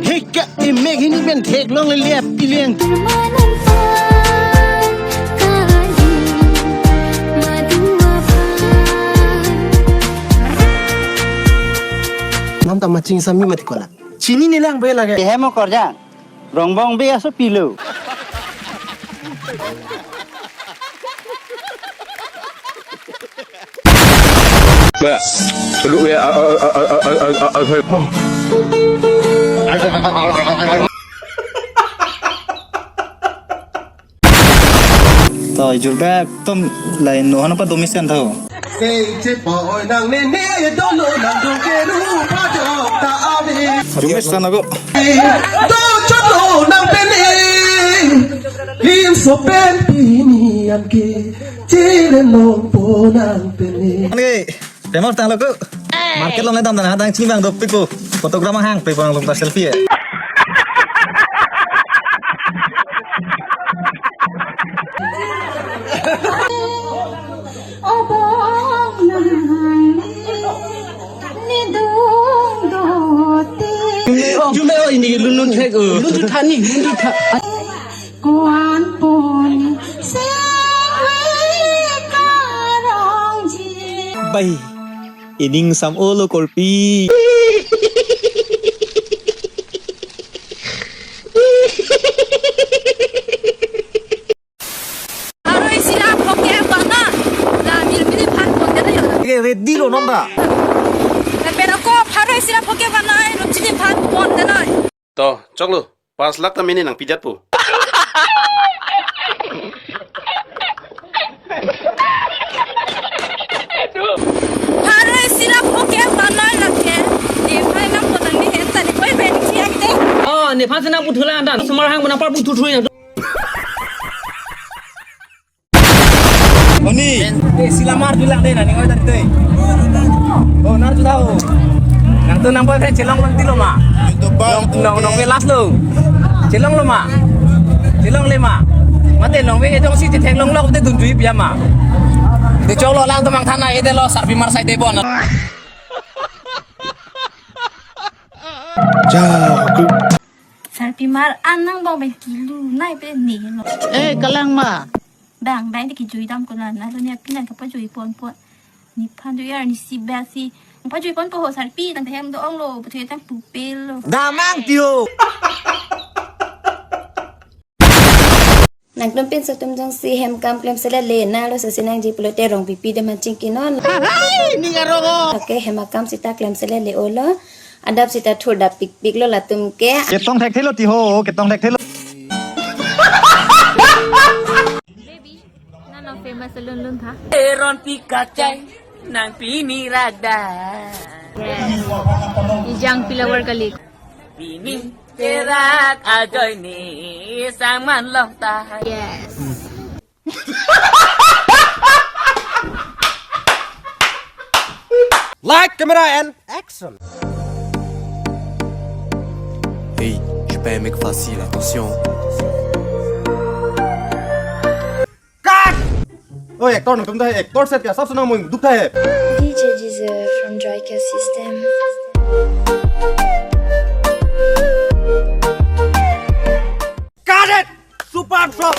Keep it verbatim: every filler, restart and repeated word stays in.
Heka imek hini pen theklong le liap ileng. Nam ta maching sami mati kola. Chini nilang bela ke. Hemo korjang. Rongbong be aso pilo. Ba, sulu ya, a, a, a. To, ijur bek tum lain no hana pa domis kan tau. Sei chepa oi nang ne ne dolo nang dong ke ru pa jok ta ave. Domis kan ako. Do cholo nang pene. Lim so pen pini an ke. Chilen long po nang pene. Ani, pemor tanglo ko. Market along le dam dan hadang chini bang dopik ko. Photograph hang pe bang long ta selfie ya. Obong nang ni dung dote. Jume o ini lunlun thek o. Lunlun thani, lunlun tha. Kuan pon sengwi karongji. Bai, ining sam olo korpi. Pharo isi ra phoke bana. La mir miri phan pon de yo. Ke ready lo nomba. Pero ko pharo isi ra phoke bana, ro chini phan pon de noi. To, choklo, pas lak ta mene nang pijat po. Pharo isi ra phoke bana lake. Ni phai nang pon ni henta ni koi ben chiang de. Oh, ni phan sena puthula andan. Sumar hang bana par puthu thui na. Oni, eh, sila mar julak dei na, ning oi tadi dei. Oh, nar juda ho. Nang tu nang boyfriend chelong lang tilo ma. Nong, nong, nong ve last lo. Chelong lo ma. Chelong le ma. Mate nong ve ejong si chethek long lok te dun jui pia ma. Te chok lo lang tu mang thana ede lo sarpi mar sai de bon. Ja, ku. Sarpi mar anang bang ben kilu nai pe ne lo. Eh, kalang ma. Bang, bang, de kijui dam ko na, na lo ni api na kapa jui pon pon. Ni phan jui ar ni si bel si. Kapa jui pon po ho sarpi, tang hem do ong lo, betul tang pupil lo. Damang tio. Nangtum pinso atum jongsi hem kam klem sele le na lo sesi nangji pulote Rongpipi de maching kinon. Hai, ni arongo. Okay, hem akam sita klem sele le olo. Adap sita thur dap pik pik lo latum ke. Ketong thekthelo ti ho, ketong thekthelo. Baby, nano famous lunlun tha. Ronpi kachai, nang pini rada. Yes. Ijang pilawar kali. Pini kerak ajoine sangman long ta. Yes. Light, camera and action. Hey, je suis pas un mec facile, attention. Cut! Oi, actor nangtum ta actor set kya sab suna mui duk tha hai. D J Deezer from Joycast System. Cut it! Super flop!